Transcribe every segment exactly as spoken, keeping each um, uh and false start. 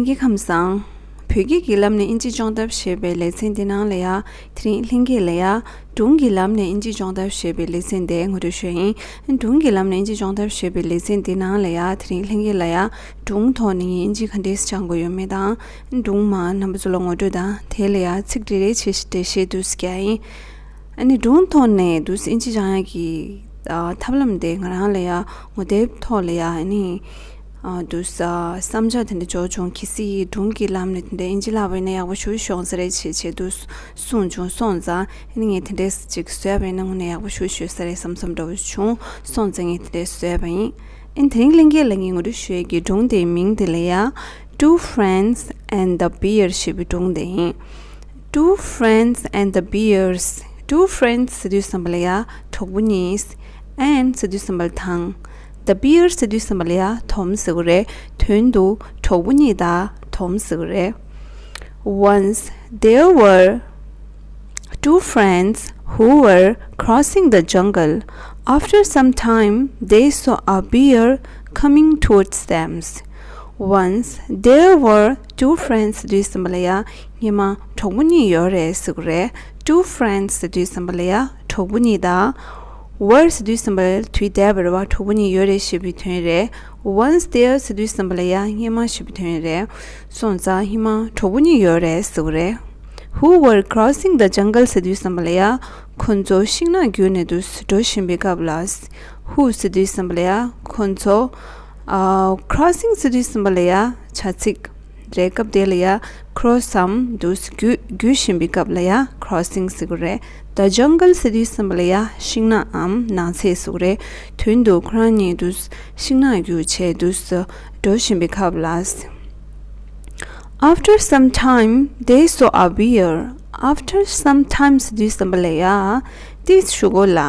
ལྷན་རྒྱས་ཁམས་བཟང་། བོད་སྐད་ཀྱི་ལམ་ནས་དབྱིན་ཇི་སྦྱོང་ཐབས་ཞེས་པའི་ལེ་ཚན་འདི་ནང་ལ་ཡ། དེ་རིང་ལྷན་རྒྱས་ལ་ཡ། སྒྲུང་གི་ལམ་ནས་དབྱིན་ཇི་སྦྱོང་ཐབས་ཞེས་པའི་ལེ་ཚན་དེ་ངོ་སྤྲོད་ཞུ་ཡ་ཡིན། སྒྲུང་གི་ལམ་ནས་དབྱིན་ཇི་སྦྱོང་ཐབས་ཞེས་པའི་ལེ་ཚན་འདི་ནང་ལ་ཡ། དེ་རིང་ལྷན་རྒྱས་ལ་ཡ། སྒྲུང་ཐོག་ནས་ངས་དབྱིན་ཇི་ག་འདྲས་སྦྱང་དགོས་ཡོད་མེད་དང་། སྒྲུང་མར་རྣམ་པ་ཚོ་ལ་ངོ་སྤྲོད་དང་། དེ་ལ་ཡ་ཚིག་འགྲེལ་རེ་བྱེད་ཞིག་འགྲེལ་བཤད་དུ་བརྒྱབ་ཡ་ཡིན། ཨ་ནི་སྒྲུང་ཐོག་ནས་དུས་དབྱིན་ཇི་སྦྱང་ཡག་གི་ཨ་ཐབས་ལམ་དེ་ང་རང་ལ་ཡ་ངོ་དེབ་ཐོག་ལ་ཡ་ཨ་ནི་ཨ་དུས་ཨ་བསམ་འཆར་དེ་འདྲ་འབྱོར་བྱུང་། གལ་སྲིད་སྒྲུང་གི་ལམ་ནས་དེ་འདྲ་དབྱིན་ཇི་བསླབ་པ་ཡིན་ན་ཡག་པོ་ཞེ་པོ་ཡོང་ས་རེད་ཅེས་བྱས་དུས་གསུངས་བྱུང་། སོང་ཙང་ཨ་ནི་ངས་དེ་འདྲས་ཅིག་བཟོས་པ་ཡིན་ན་དངོས་གནས་ཡག་པོ་ཞེ་པོ་ཡོད་ས་རེད་བསམ་བསམ་འདྲ་བོ་བྱུང་། སོང་ཙང་ངས་དེ་འདྲས་བཟོས་པ་ཡིན། ཨ་ནི་དེ་རིང་ལྷན་རྒྱས་ལ་ངས་ངོ་སྤྲོད་ཞུ་ཡག་གི་སྒྲུང་དེའི་མིང་དེ་ལ་ཡ། Two Friends and the Bear ཞེས་པའི་སྒྲུང་དེ་ཡིན། Two Friends and the Bears. Two friends ཟེར་དུས་ཙམ་པ་ལ་ཡ་གྲོགས་པོ་གཉིས། And ཟེར་དུས་ཙམ་པ་ལ་དང་། The bear ཟེར་དུས་ཙམ་པ་ལ་ཡ་དོམ་ཟེར་གི་རེད། དོན་དུ་གྲོགས་པོ་གཉིས་དང་དོམ་ཟེར་གི་རེད། Once there were two friends who were crossing the jungle. After some time, they saw a bear coming towards them. Once there were two friends ཟེར་དུས་ཙམ་པ་ལ་ཡ་སྔོན་མ་གྲོགས་པོ་གཉིས་ཡོད་རེད་ཟེར་གི་རེད། Two friends ཟེར་དུས་ཙམ་པ་ལ་ཡ་གྲོགས་པོ་གཉིས་དང་། Were ཟེར་དུས་ཙམ་པ་ལ་དུས་འདས་པ་རེད་བ། གྲོགས་པོ་གཉིས་ཡོད་རེད་ཞེས་པའི་དོན་རེད། Once there ཟེར་དུས་ཙམ་པ་ལ་ཡ་སྔོན་མ་ཞེས་པའི་དོན་རེད། སོང་ཙང་སྔོན་མ་གྲོགས་པོ་གཉིས་ཡོད་རེད་ཟེར་གི་རེད། Who were crossing the jungle ཟེར་དུས་ཙམ་པ་ལ་ཡ་ཁོ་ཚོ་ཤིང་ནགས་བརྒྱུད་ནས་དུ་འགྲོ་བཞིན་པའི་སྐབས་ལ། Who ཟེར་དུས་ཙམ་པ་ལ་ཡ་ཁོ་ཚོ་ཨ་crossing ཟེར་དུས་ཙམ་པ་ལ་ཡ་བྱ་ཚིག་རེད། སྐབས་དེ་ལ་ཡ་cross བམ་དུ་བརྒྱུད་བརྒྱུད་བཞིན་པའི་སྐབས་ལ་ཡ་crossing ཟེར་གི་རེད། The jungle ཟེར་དུས་ཙམ་པ་ལ་ཡ་ཤིང་ནགས་འམ་ནགས་ཚལ་ཟེར་གི་རེད། དོན་དུ་ཁོ་རང་གཉིས་དུ་ཤིང་ནགས་བརྒྱུད་བྱས་དུ་འགྲོ་བཞིན་པའི་སྐབས་ལ། After some time, they saw a bear. After some time ཟེར་དུས་ཙམ་པ་ལ་ཡ་ཏིས་ཞུ་གོ་ལ།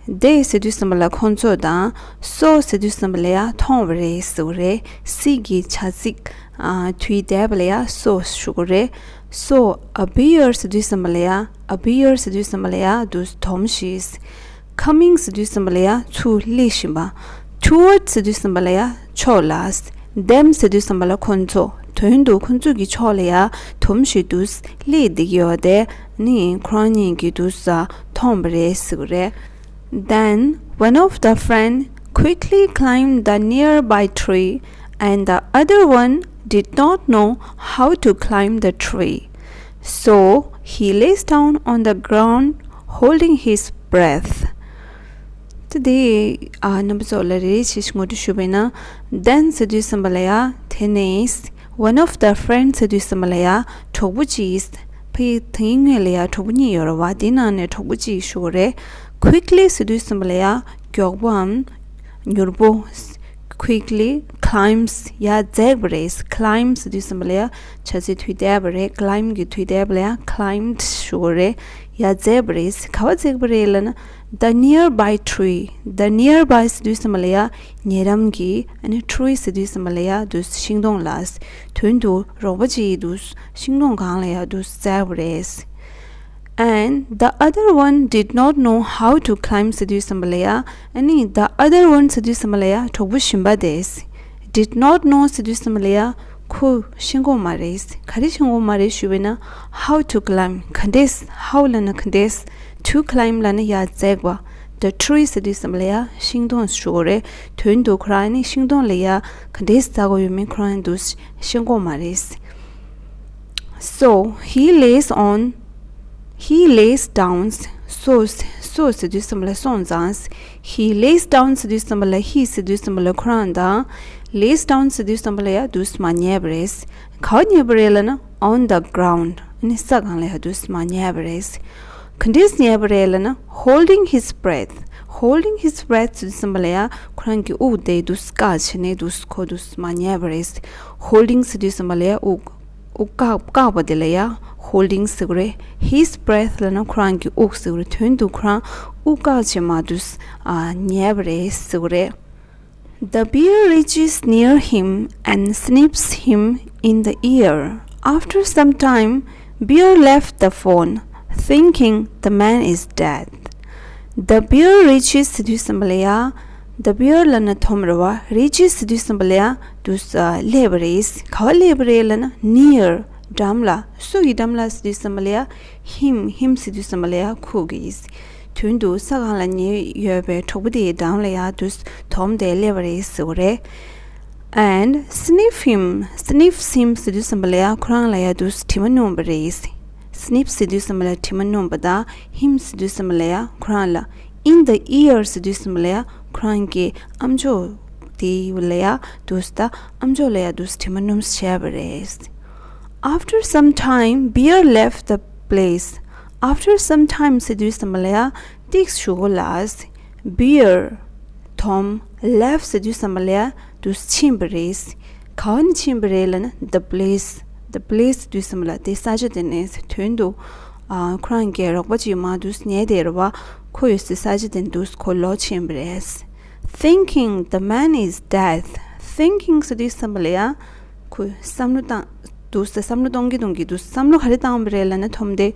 They ཟེར་དུས་ཙམ་པ་ལ་ཁོང་ཚོ་དང་། Saw ཟེར་དུས་ཙམ་པ་ལ་ཡ་མཐོང་བ་རེད་ཟེར་གི་རེད། See གི་བྱ་ཚིག་ཨ་དུས་འདས་པ་ལ་ཡ་saw ཞུ་གི་རེད། Saw a bear ཟེར་དུས་ཙམ་པ་ལ་ཡ་a bear ཟེར་དུས་ཙམ་པ་ལ་ཡ་དུ་དོམ་ཞིག Coming ཟེར་དུས་ཙམ་པ་ལ་ཡ་ཚུར་སླེབས་བཞིན་པ། Toward ཟེར་དུས་ཙམ་པ་ལ་ཡ་ཕྱོགས་ལ། Them ཟེར་དུས་ཙམ་པ་ལ་ཁོ་ཚོ། དོན་དུ་ཁོ་ཚོ་གི་ཕྱོགས་ལ་ཡ་དོམ་ཞིག་དུ་སླེབས་བསྡད་ཀྱི་ཡོད་དེ། ནི་ཁོ་རང་གཉིས་ཀྱིས་དུ་མཐོང་བ་རེད་ཟེར་གི་རེད། Then one of the friend quickly climbed the nearby tree and the other one did not know how to climb the tree. So he lays down on the ground holding his breath. ད་དེ་ཨ་རྣམ་པ་ཚོ་ལ་རེ་རེ་བྱས་ཤིག་ངོ་སྤྲོད་ཞུས་པ་ཡིན་ན། Then ཟེར་དུས་ཙམ་པ་ལ་ཡ་དེ་ནས། One of the friends ཟེར་དུས་ཙམ་པ་ལ་ཡ་གྲོགས་པོ་གཅིག་ཕ་གི་དེའི་སྔོན་ལ་ཡ་གྲོགས་པོ་གཉིས་ཡོད་རེད་བ། དེའི་ནང་ནས་གྲོགས་པོ་གཅིག་ཞུ་གི་རེད། Quickly ཟེར་དུས་ཙམ་པ་ལ་ཡ་མགྱོགས་པོའམ་མྱུར་པོ། Quickly climbs ཡར་འཛེགས་པ་རེད། Climb ཟེར་དུས་ཙམ་པ་ལ་ཡ་བྱ་ཚིག་དུས་འདས་པ་རེད། Climb གི་དུས་འདས་པ་ལ་ཡ་climbed ཞུ་གི་རེད། ཡར་འཛེགས་པ་རེད། ག་པར་འཛེགས་པ་རེད་ལབ་ན། The nearby tree. The nearby ཟེར་དུས་ཙམ་པ་ལ་ཡ་ཉེ་འགྲམ་གྱི། ཨ་ནི་tree ཟེར་དུས་ཙམ་པ་ལ་ཡ་དུ་ཤིང་སྡོང་ལ། དོན་དུ་རོགས་པ་གཅིག་དུ་ཤིང་སྡོང་སྒང་ལ་ཡ་དུ་འཛེགས་པ་རེད། And the other one did not know how to climb ཟེར་དུས་ཙམ་པ་ལ་ཡ། ཨ་ནི་the other one ཟེར་དུས་ཙམ་པ་ལ་ཡ་གྲོགས་པོ་གཞན་པ་དེས། Did not know ཟེར་དུས་ཙམ་པ་ལ་ཡ་ཁོ་ཤེས་ཀྱི་ཡོད་མ་རེད། ག་རེ་ཤེས་ཀྱི་ཡོད་མ་རེད་ཞུས་པ་ཡིན་ན། How to climb ག་འདྲས། How ལབ་ན་ག་འདྲས། To climb ལབ་ན་ཡར་འཛེགས་པ། The tree ཟེར་དུས་ཙམ་པ་ལ་ཡ་ཤིང་སྡོང་ཞུ་གི་རེད། དོན་དུ་ཁོ་རང་ནི་ཤིང་སྡོང་ལ་ཡ་ག་འདྲས་འཛེགས་དགོས་ཡོད་མེད་ཁོ་རང་དུ་ཤེས་ཀྱི་ཡོད་མ་རེད། So he lays on, he lays down. So, so ཟེར་དུས་ཙམ་པ་ལ་སོང་ཙང་། He lays down ཟེར་དུས་ཙམ་པ་ལ་he ཟེར་དུས་ཙམ་པ་ལ་ཁོ་རང་དང་། Lays down ཟེར་དུས་ཙམ་པ་ལ་ཡ་དུ་མར་ཉལ་བ་རེད། ག་པར་ཉལ་བ་རེད་ལབ་ན། On the ground ཨ་ནི་ས་སྒང་ལ་ཡ་དུ་མར་ཉལ་བ་རེད། ག་འདྲས་ཉལ་བ་རེད་ལབ་ན། Holding his breath. Holding his breath ཟེར་དུས་ཙམ་པ་ལ་ཡ་ཁོ་རང་གི་དབུགས་དེ་དུ་བཀག་བྱས་ནས་དུ་ཁོ་དུ་མར་ཉལ་བ་རེད། Holding ཟེར་དུས་ཙམ་པ་ལ་ཡ་དབུགས། དབུགས་བཀག་བཀག་པ་དེ་ལ་ཡ་holding ཟེར་གི་རེད། His breath ལབ་ན་ཁོ་རང་གི་དབུགས་ཟེར་གི་རེད། དོན་དུ་ཁོ་རང་དབུགས་བཀག་བྱས་མ་དུས་ཨ་ཉལ་བ་རེད་ཟེར་གི་རེད། The bear reaches near him and sniffs him in the ear. After some time, bear left the phone, thinking the man is dead. The bear reaches ཟེར་དུས་ཙམ་པ་ལ་ཡ། The bear ལབ་ན་དོམ་རེད་བ། Reaches ཟེར་དུས་ཙམ་པ་ལ་ཡ་དུས་སླེབས་པ་རེད། ག་བ་སླེབས་པ་རེད་ལབ་ན་near འགྲམ་ལ། སུ་ཡི་འགྲམ་ལ་ཟེར་དུས་ཙམ་པ་ལ་ཡ་him him ཟེར་དུས་ཙམ་པ་ལ་ཡ་ཁོ་གི་དོན་དུ་ས་སྒང་ལ་ཉལ་ཡོད་པའི་གྲོགས་པོ་དེའི་འགྲམ་ལ་ཡ་དུས་དོམ་དེ་སླེབས་པ་རེད་ཟེར་བ་རེད། And sniff him, sniffs him ཟེར་དུས་ཙམ་པ་ལ་ཡ་ཁོ་རང་ལ་ཡ་དུས་དྲི་མ་སྣོམ་པ་རེད། Sniff ཟེར་དུས་ཙམ་པ་ལ་དྲི་མ་སྣོམ་པ་དང་him ཟེར་དུས་ཙམ་པ་ལ་ཡ་ཁོ་རང་ལ། In the ear ཟེར་དུས་ཙམ་པ་ལ་ཡ་ཁོ་རང་གི་ཨམ་ཅོག་དེ་ལ་ཡ་དུས་ད་ཨམ་ཅོག་ལ་ཡ་དུས་དྲི་མ་སྣོམ་བྱས་པ་རེད། After some time, Bear left the place. After some time ཟེར་དུས་ཙམ་པ་ལ་ཡ་ཏིག་ཞུ་གོ་ལ། Bear དོམ། Left ཟེར་དུས་ཙམ་པ་ལ་ཡ་དུས་ཕྱིན་པ་རེད། ག་བ་ནས་ཕྱིན་པ་རེད་ལབ་ན་the place. The place ཟེར་དུས་ཙམ་པ་ལ་དེ་ས་ཆ་དེ་ནས་དོན་དུ་ཨ་ཁོ་རང་གི་རོགས་པ་ཅིག་མར་དུས་ཉལ་བསྡད་རེད་བ། ཁོ་ཡོད་སའི་ས་ཆ་དེ་ནས་དུས་ཁོ་ལོག་ཕྱིན་པ་རེད། Thinking the man is dead. Thinking ཟེར་དུས་ཙམ་པ་ལ་ཡ་ཁོས་བསམ་བློ་བཏང་། དུས་བསམ་བློ་གཏོང་གི་གཏོང་གི་དུས་བསམ་བློ་ག་རེ་བཏང་བ་རེད་ལབ་ན་དོམ་དེ།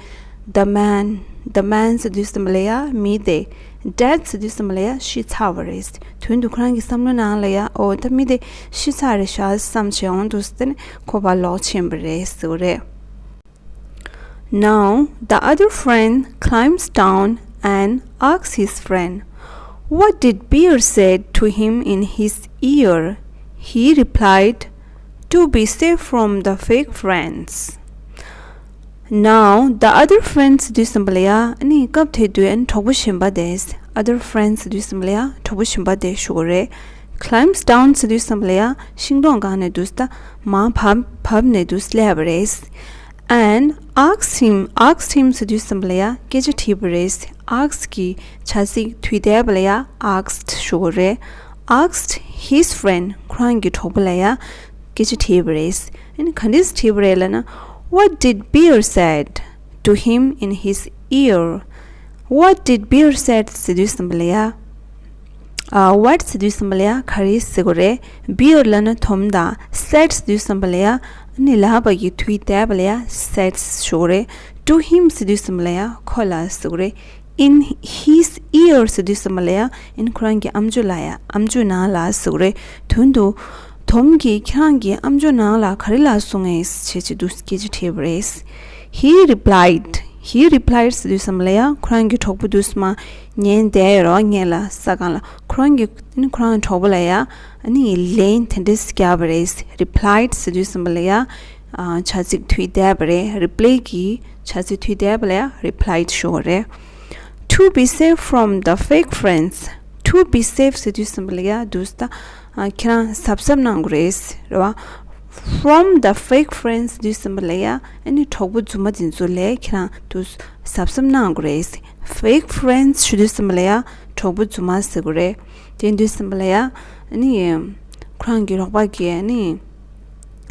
The man, the man ཟེར་དུས་ཙམ་པ་ལ་ཡ་མི་དེ། Dead ཟེར་དུས་ཙམ་པ་ལ་ཡ་ཤི་ཚར་བ་རེད། དོན་དུ་ཁོ་རང་གི་བསམ་བློ་ནང་ལ་ཡ་ཨོ་ད་མི་དེ་ཤི་ཚར་རེད་ཤག་བསམ་བྱས་འོང་དུས་དེ་ནས་ཁོ་ཕར་ལོག་ཕྱིན་པ་རེད་ཟེར་བ་རེད། Now the other friend climbs down and asks his friend, "What did Bear said to him in his ear?" He replied, "To be safe from the fake friends." Now the other friend ཟེར་དུས་ཙམ་པ་ལ་ཡ་ཨ་ནི་སྐབས་དེ་དུས་ཨ་ནི་གྲོགས་པོ་གཞན་པ་དེ། Other friend ཟེར་དུས་ཙམ་པ་ལ་ཡ་གྲོགས་པོ་གཞན་པ་དེ་ཞུ་གི་རེད། Climbs down ཟེར་དུས་ཙམ་པ་ལ་ཡ་ཤིང་སྡོང་སྒང་ནས་དུས་ད་མར་བབས་བབས་ནས་དུས་སླེབས་པ་རེད། And asked him, asked him ཟེར་དུས་ཙམ་པ་ལ་ཡ་སྐད་ཆ་དྲིས་པ་རེད། Asked གི་བྱ་ཚིག་དུས་འདས་པ་ལ་ཡ་asked ཞུ་གི་རེད། Asked his friend ཁོ་རང་གི་གྲོགས་པོ་ལ་ཡ་སྐད་ཆ་དྲིས་པ་རེད། ཨ་ནི་ག་འདྲས་དྲིས་པ་རེད་ལབ་ན། What did Bear said to him in his ear? What did Bear said ཟེར་དུས་ཙམ་པ་ལ་ཡ། ཨ། What ཟེར་དུས་ཙམ་པ་ལ་ཡ་ག་རེ་ཟེར་དགོས་རེད། Bear ལབ་ན་དོམ་དང་། Said ཟེར་དུས་ཙམ་པ་ལ་ཡ་ཨ་ནི་ལབ་པ་གི་དུས་འདས་པ་ལ་ཡ་said ཞུ་དགོས་རེད། To him ཟེར་དུས་ཙམ་པ་ལ་ཡ་ཁོ་ལ་ཟེར་དགོས་རེད། In his ear ཟེར་དུས་ཙམ་པ་ལ་ཡ་ཨ་ནི་ཁོ་རང་གི་ཨམ་ཅོག་ལ་ཡ། ཨམ་ཅོག་ནང་ལ་ཟེར་དགོས་རེད། དོན་དུ་དོམ་གྱིས་ཁྱེད་རང་གི་ཨམ་ཅོག་ནང་ལ་ག་རེ་ལབ་སོང་ངས་བྱས་བྱས་དུས་སྐད་ཆ་དྲིས་པ་རེད། He replied. He replied ཟེར་དུས་ཙམ་པ་ལ་ཡ་ཁོ་རང་གི་གྲོགས་པོ་དུས་མ་ཉན་བསྡད་ཡོད་རོགས་ངེད་ལ་ས་སྒང་ལ། ཁོ་རང་གི་ཨ་ནི་ཁོ་རང་གི་གྲོགས་པོ་ལ་ཡ་ཨ་ནི་ལན་དེ་འདྲས་བརྒྱབ་པ་རེད། Replied ཟེར་དུས་ཙམ་པ་ལ་ཡ་ཨ་བྱ་ཚིག་དུས་འདས་པ་རེད། Reply གི་བྱ་ཚིག་དུས་འདས་པ་ལ་ཡ་replied ཞུ་བ་རེད། To be safe from the fake friends. To be safe ཟེར་དུས་ཙམ་པ་ལ་ཡ་དུས་ད་ཨ་ཁྱེད་རང་གཟབ་གཟབ་གནང་དགོས་རེད། རེད་བ། From the fake friends དུས་ཙམ་པ་ལ་ཡ་ཨ་ནི་གྲོགས་པོ་རྫུན་མ་དེ་ཚོ་ལས་ཁྱེད་རང་དུས་གཟབ་གཟབ་གནང་དགོས་རེད། Fake friends ཞུ་དུས་ཙམ་པ་ལ་ཡ་གྲོགས་པོ་རྫུན་མ་ཟེར་དགོས་རེད། དེ་དུས་ཙམ་པ་ལ་ཡ་ཨ་ནི་ཁོ་རང་གི་རོགས་པ་གིས་ཨ་ནི་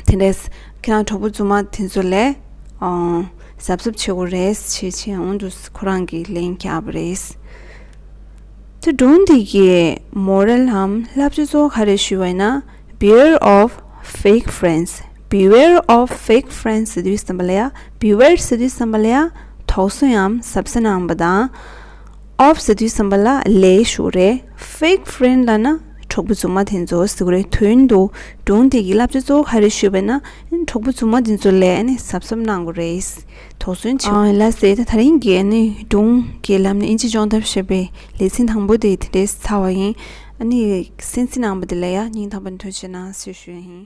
དེ་འདྲས་ཁྱེད་རང་གྲོགས་པོ་རྫུན་མ་དེ་ཚོ་ལས་ཨང་གཟབ་གཟབ་བྱེད་དགོས་རེད་ཅེས་བྱས་འོང་དུས་ཁོ་རང་གིས་ལན་བརྒྱབ་པ་རེད། དེ་སྒྲུང་འདི་གི་moral ལམ་བསླབ་བྱ་གཙོ་བོ་ག་རེ་ཞུས་པ་ཡིན་ན། Beware of fake friends. Beware of fake friends ཟེར་དུས་ཙམ་པ་ལ་ཡ། Beware ཟེར་དུས་ཙམ་པ་ལ་ཡ་དོགས་ཟོན་ཡམ་གཟབ་གཟབ་གནང་བ་དང་། Of ཟེར་དུས་ཙམ་པ་ལ་ལས་ཞུ་རེད། Fake friend ལབ་ན་གྲོགས་པོ་རྫུན་མ་དེ་ཚོ་ཟེར་དགོས་རེད། དོན་དུ་སྒྲུང་དེ་གི་བསླབ་བྱ་གཙོ་བོ་ག་རེ་ཞུས་པ་ཡིན་ན། གྲོགས་པོ་རྫུན་མ་དེ་ཚོ་ལས་ཨ་ནི་གཟབ་གཟབ་གནང་དགོས་རེད། དོགས་ཟོན་བྱེད། ཨ་ལགས་སེ། ད་དེ་རིང་གི་ཨ་ནི་སྒྲུང་གི་ལམ་ནས་ཨིན་ཇི་སྦྱོང་ཐབས་ཞེས་པའི་ལེ་ཚན་དང་པོ་དེ་དེ་འདྲས་ཚར་བ་ཡིན། ཨ་ནི་གསན་གཟིགས་གནང་བ་དེ་ལ་ཡ་སྙིང་ཐག་པ་ནས་ཐུགས་རྗེ་གནང་ཞེས་ཞུ་ཡ་ཡིན།